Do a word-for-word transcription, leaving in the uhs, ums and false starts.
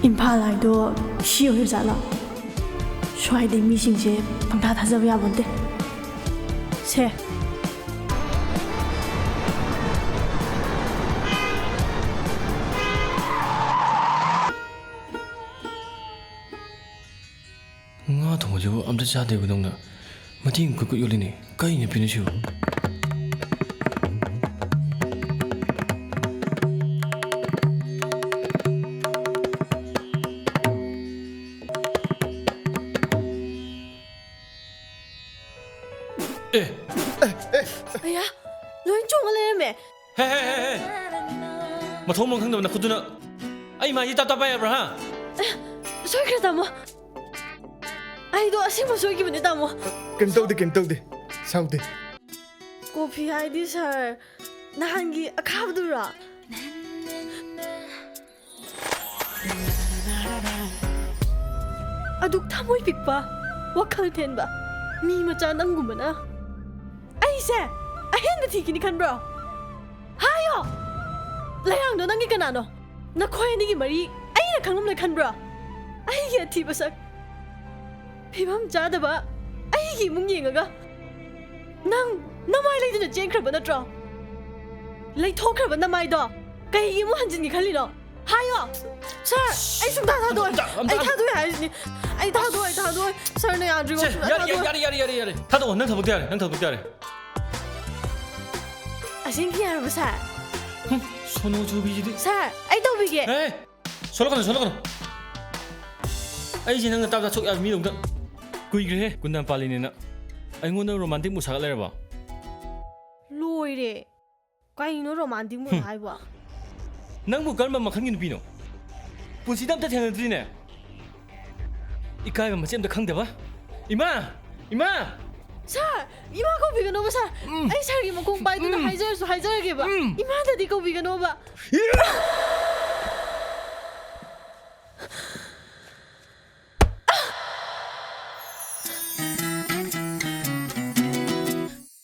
ꯏꯝꯐꯥꯜ ꯍꯥꯏꯗꯣ ꯁꯤ ꯑꯣꯏꯔꯖꯥꯠꯂꯣ? ꯁ꯭ꯋꯥꯏꯗꯩ ꯃꯤꯁꯤꯡꯁꯦ ꯄꯪꯊꯥ ꯊꯥꯖꯕ ꯌꯥꯕ ꯅꯠꯇꯦ꯫ ꯁꯦ꯫ ꯉꯥ ꯊꯣꯡꯕꯁꯤꯕꯨ ꯑꯝꯇ ꯆꯥꯗꯦꯕ ꯅꯪꯅ꯫ ꯃꯇꯦꯡ ꯀꯨꯠ ꯀꯨꯠ ꯌꯣꯜꯂꯤꯅꯦ꯫ ꯀꯩ ꯅꯨꯄꯤꯅꯣ ꯁꯤꯕꯨ? ꯑꯦ! ꯑꯌꯥ, ꯂꯣꯏ ꯆꯣꯡꯉ ꯂꯩꯔꯝꯃꯦ꯫ ꯍꯦ, ꯍꯦ, ꯍꯦ, ꯍꯦ! ꯃꯊꯣꯡ ꯃꯔꯝ ꯈꯪꯗꯕ ꯅꯈꯨꯠꯇꯨꯅ ꯑꯩ ꯃꯥꯏꯁꯤ ꯇꯥꯞ ꯇꯥꯞ ꯄꯥꯏ ꯌꯥꯕ꯭ꯔꯥ, ꯍꯥ? ꯁꯣꯏꯈ꯭ꯔꯦ, ꯇꯥꯃꯣ꯫ ꯑꯩꯗꯣ ꯑꯁꯦꯡꯕ ꯁꯣꯏꯈꯤꯕꯅꯦ, ꯇꯥꯃꯣ꯫ ꯀꯩꯝ ꯇꯧꯗꯦ, ꯀꯩꯝ ꯇꯧꯗꯦ꯫ ꯁꯥꯎꯗꯦ꯫ ꯀꯣꯐꯤ ꯍꯥꯏꯗꯤ, ꯁꯥꯔ, ꯅꯍꯥꯟꯒꯤ ꯑꯈꯥꯕꯗꯨꯔꯣ? ꯑꯗꯨꯛ ꯊꯃꯣꯏ ꯄꯤꯛꯄ, ꯋꯥꯈꯜ ꯊꯦꯟꯕ ꯃꯤ ꯃꯆꯥ ꯅꯪꯒꯨꯝꯕꯅ ꯑꯩꯁꯦ ꯑꯍꯦꯟꯕ ꯊꯤꯈꯤꯅꯤ ꯈꯟꯕ꯭ꯔꯣ? ꯍꯥꯏꯌꯣ! ꯂꯩꯔꯥꯡꯗꯣ ꯅꯪꯒꯤ ꯀꯅꯥꯅꯣ? ꯅꯈꯣꯏ ꯑꯅꯤꯒꯤ ꯃꯔꯤ ꯑꯩꯅ ꯈꯪꯂꯝꯂꯣꯏ ꯈꯟꯕ꯭ꯔꯣ? ꯑꯩꯒꯤ ꯑꯊꯤꯕ ꯁꯛ, ꯐꯤꯕꯝ ꯆꯥꯗꯕ ꯑꯩꯒꯤ ꯏꯃꯨꯡ ꯌꯦꯡꯉꯒ ꯅꯪ ꯅꯃꯥꯏ ꯂꯩꯗꯨꯅ ꯆꯦꯟꯈ꯭ꯔꯕ ꯅꯠꯇ꯭ꯔꯣ? ꯂꯩꯊꯣꯛꯈ꯭ꯔꯕ ꯅꯃꯥꯏꯗꯣ ꯀꯩꯒꯤ ꯑꯃꯨꯛ ꯍꯟꯖꯤꯟꯒꯦ ꯈꯜꯂꯤꯅꯣ? ꯍꯥꯏꯌꯣ! ꯁꯥꯔ, ꯑꯩ ꯁꯨꯡꯊꯥ ꯊꯥꯗꯣꯛꯑꯣꯏ꯫ ꯑꯝꯇ, ꯑꯝꯇ, ꯑꯩ ꯑꯝꯇ꯫ ꯊꯥꯗꯣꯛꯑꯣꯏ ꯍꯥꯏꯁꯤꯅꯤ꯫ ꯑꯩ ꯊꯥꯗꯣꯛꯑꯣꯏ, ꯊꯥꯗꯣꯛꯑꯣꯏ꯫ ꯁꯥꯔꯅ ꯌꯥꯗ꯭ꯔꯤꯕ ꯁꯦ, ꯁꯨꯡꯊꯥ ꯌꯥꯔꯦ, ꯌꯥꯔꯦ, ꯊꯥꯗꯣꯛꯑꯣꯏ꯫ ꯌꯥꯔꯦ, ꯌꯥꯔꯦ, ꯌꯥꯔꯦ, ꯌꯥꯔꯦ, ꯌꯥꯔꯦ꯫ ꯊꯥꯗꯣꯛꯑꯣ, ꯅꯪ ꯊꯕꯛꯇꯤ ꯌꯥꯔꯦ, ꯅꯪ ꯊꯕꯛꯇꯤ ꯌꯥꯔꯦ꯫ ꯑꯁꯦꯡꯀꯤ ꯌꯥꯔꯕ, ꯁꯥꯔ? ꯍꯨꯝ, ꯁꯣꯅꯣ ꯆꯨꯕꯤꯁꯤꯗꯤ꯫ ꯁꯥꯔ, ꯑꯩ ꯇꯧꯕꯤꯒꯦ꯫ ꯑꯦ, ꯁꯣꯂꯛꯀꯅꯨ, ꯁꯣꯂꯛꯀꯅꯨ꯫ ꯑꯩꯁꯦ ꯅꯪꯅ ꯇꯥꯞ ꯇꯥꯞ ꯁꯣꯛ ꯌꯥꯕ ꯃꯤꯗꯧꯅ ꯀꯨꯏꯈ꯭ꯔꯦꯍꯦ, ꯒꯨꯟꯗꯥ ꯄꯥꯜꯂꯤꯅꯦꯅ꯫ ꯑꯩꯉꯣꯟꯗ romantic mood ꯁꯥꯒꯠ ꯂꯩꯔꯕꯣ? ꯂꯣꯏꯔꯦ꯫ ꯀꯩꯅꯣ romantic mood ꯍꯨꯝ꯫ ꯍꯥꯏꯕꯣ? ꯅꯪꯕꯨ ꯀꯔꯝꯕ ꯃꯈꯜꯒꯤ ꯅꯨꯄꯤꯅꯣ? ꯄꯨꯟꯁꯤꯗ ꯑꯝꯇ ꯊꯦꯡꯅꯗ꯭ꯔꯤꯅꯦ꯫ ꯏꯀꯥꯏꯕ ꯃꯆꯦꯠ ꯑꯝꯇ ꯈꯪꯗꯕ꯫ ꯏꯃꯥ! ꯏꯃꯥ! ꯁꯥꯔ! ꯏꯃꯥ ꯀꯧꯕꯤꯒꯅꯣꯕ, ꯁꯥꯔ꯫ ꯎꯝ꯫ ꯑꯩ ꯁꯥꯔꯒꯤ ꯃꯈꯣꯡ ꯄꯥꯏꯗꯨꯅ ꯎꯝ꯫ ꯍꯥꯏꯖꯔꯁꯨ ꯍꯥꯏꯖꯔꯒꯦꯕ꯫ ꯎꯝ꯫ ꯏꯃꯥꯗꯗꯤ ꯀꯧꯕꯤꯒꯅꯣꯕ꯫